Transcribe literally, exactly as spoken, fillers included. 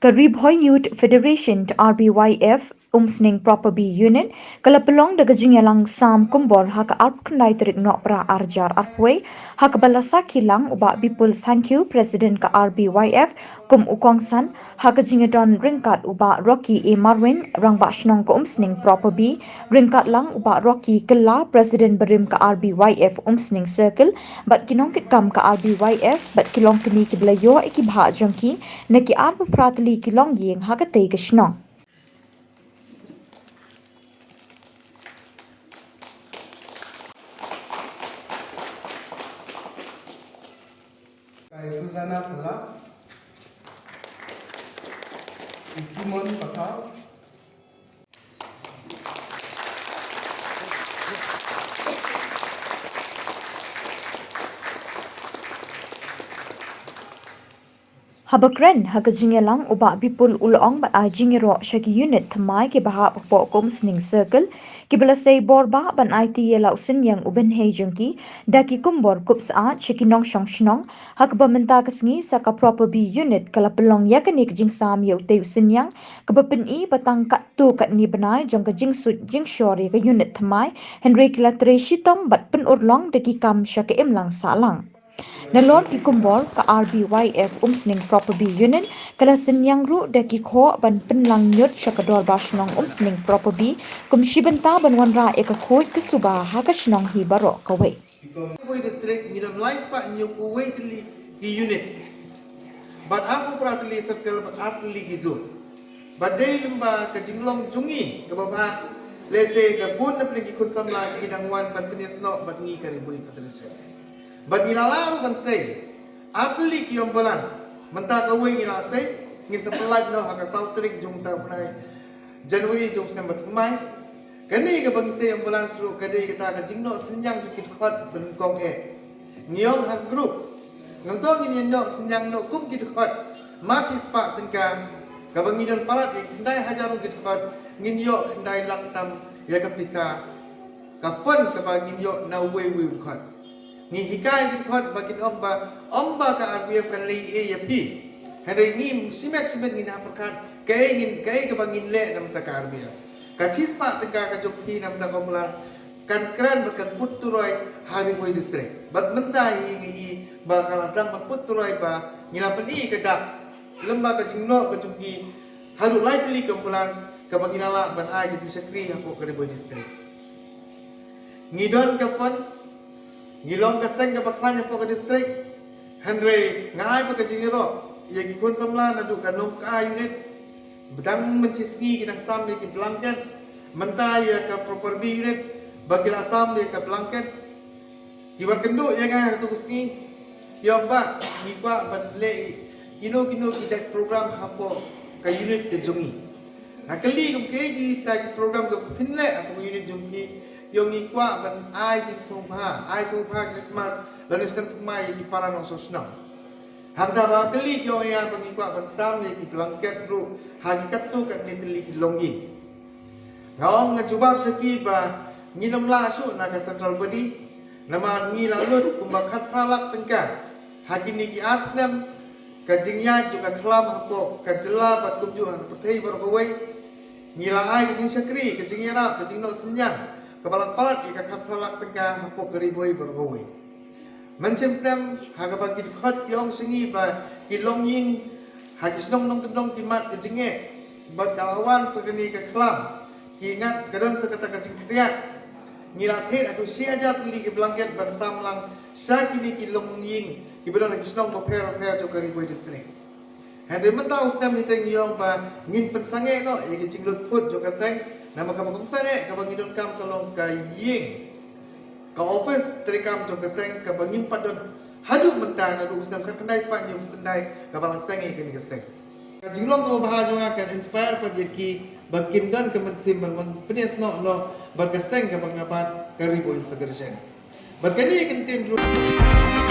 Ka Ri Bhoi Youth Federation, R B Y F, Umsning Proper B Unit, ka la pynlong da ka jingïalang sam kumbor ha ka arphew khyndai tarik Nohprah arhajar arphew wei, ha kaba la sakhi lang u Bah Bipul Thangkhiew, President ka R B Y F, kum u kongsan, ha ka jingïadon ryngkat u Bah Rocky A Marwein, Rangbah Shnong ka Umsning Proper B, ryngkat lang u Bah Rocky Kylla, President barim ka R B Y F Umsning Circle, bad ki nongkitkam ka R B Y F, bad ki longkmie kiba la ïoh ïa ki bhah jong ki na ki arphew phra tylli ki longïing ha katei ka shnong. Kai Susanna Phala, Istimon Pathau. Haba kren ha ka jingïalang u Bah Bipul u la ong ban ai jingïaroh sha ki unit thymmai kiba hap hapoh ka Umsning Circle, kiba la sei bor bah ban aiti ïa la u synñiang u bynhei jong ki da ki kumbor khup syaid sha ki nongshong shnong, ha kaba mynta ka sngi sa ka Proper B Unit ka la pynlong ïa kane ka jingsam ïa utei u synñiang, kaba pyni ba tang katto katne bnai jong ka jingsuit jingshor ïa ka unit thymmai, hynrei ki la trei shitom bad pynurlong da ki kam sha ka imlang sahlang. Nalor ki kumbor, ka R B Y F Umsning Proper B Unit ka la synñiang ruh da ki khoh ban pynlang ñiut sha ka Dorbar Shnong Umsning Proper B, kum shi bynta ban wanrah ïa ka khuid ka suba ha ka shnong hi baroh kawei. Ri Bhoi District ngi don lai spah hynñiew phew wei tylli ki unit, bad arphew phra tylli circle, bad ar tylli ki zone. Bad dei lyngba ka jinglong jong ngi kaba bha, lehse da bun na pdeng ki khun samla ki dang wan ban pynïasnoh bad ngi ka Ri Bhoi Federation. Bad ngi la lah ruh ban sei ar tylli ki ambulance. Mynta kawei ngi la sei, ngin sa pynlait noh ha ka saw tarik jong uta u bnai January jong u snem ba thymmai. Kane kaba ngi sei ambulance ruh ka dei kata ka jingnoh synñiang jong ki dkhot ba nyngkong eh. Ngi ong ha ka group, nangta ngin ïa noh synñiang noh kum ki dkhot mar shi spah tyngka, kaba ngi don palat ïa ki khyndai hajar ruh ki dkhot, ngin ïoh khyndai lak tam ïa ka pisa, ka fund kaba ngin ïoh na uwei uwei u dkhot. Ngi hikai ki dkhot ba kin ong ba, ym ba ka R B F kan leh ei ei ïa phi, hynrei ngi shimet shimet ngin ïa pyrkhat kaei ngin, kaei kaba ngin leh na bynta ka R B F. Ka shi spah tyngka ka jong phi na bynta ka ambulance kan kren bad kan put turoi ha Ri Bhoi District. Bad mynta hi ngi i ba ka la sdang ban put turoi ba ngi la pyni ka dak lyngba ka jingnoh ka jong ki haduh lai tylli ki ambulance kaba ngi la lah ban ai ka jingshakri hapoh ka Ri Bhoi District. Ngi don ka fund, ngi long ka seng kaba khlaiñ hapoh ka district, hynrei nga ai pat ka jingïaroh ïa ki khun samla naduh ka Nongkylla unit, ba dang mynshisngi ki dang sam ïa ki blanket, mynta ïa ka Proper B unit ba ki la sam ïa ka blanket. Ki wan kynduh ïa nga ha kato ka sngi, ki ong, "Bah, ngi kwah ban leh kino kino ki jait program hapoh ka unit ka jong ngi." Nga kylli kum, "Kaei kita ki program kaba phin leh hapoh ka unit jong phi?" Ki ong, "Ngi kwah ban ai jingsngewbha, ai sngewbha Christmas lane u snem thymmai ïa ki para nongshong shnong." Hangta ba kylli ki ong ïa nga ba ngi kwah ban sam ïa ki blanket ruh ha ki katto katne tylli ki longïing. Nga ong, nga jubab sha ki ba ngin ym lah shuh na ka central body, namar ngi la lut kumba khatphra lak tyngka ha kine ki ar snem ka jingïaid jong ka khlam hapoh ka jylla bad kumjuh ha ka pyrthei baroh kawei. Ngi la ai ka jingshakri, ka jingïarap, ka jingnoh synñiang kaba la palat ïa ka khatphra lak tyngka hapoh ka Ri Bhoi baroh kawei. Mynshem snem ha kaba ki dkhot ki ong sha ngi ba ki longïing ha ki shnong nongkyndong ki mad ka jingeh bad ka la wan sa kane ka khlam, ki ngat ka don sa kata ka jingkhriat. Ngi la thied haduh shi hajar tylli ki blanket ban sam lang sha kine ki longïing kiba don ha ki shnong bapher bapher jong ka Ri Bhoi District. Hynrei mynta u snem hi te ngi ong ba ngin pynsangeh noh ïa ka jinglut phut jong ka seng, namar kaba kongsan eh kaba ngi donkam ka long ka ïing, ka office treikam jong ka seng kaba ngim pat don haduh mynta naduh u snem khatkhyndai spah hynñiewphew khyndai kaba la seng ïa kane ka seng. Ka jinglong kaba bha jong nga kan inspire pat ïa ki ba kin don ka mynsiem ban wan pynïasnoh noh bad ka seng kaba nga bat, ka Ri Bhoi Youth Federation. Bad kane ka ktien ruh.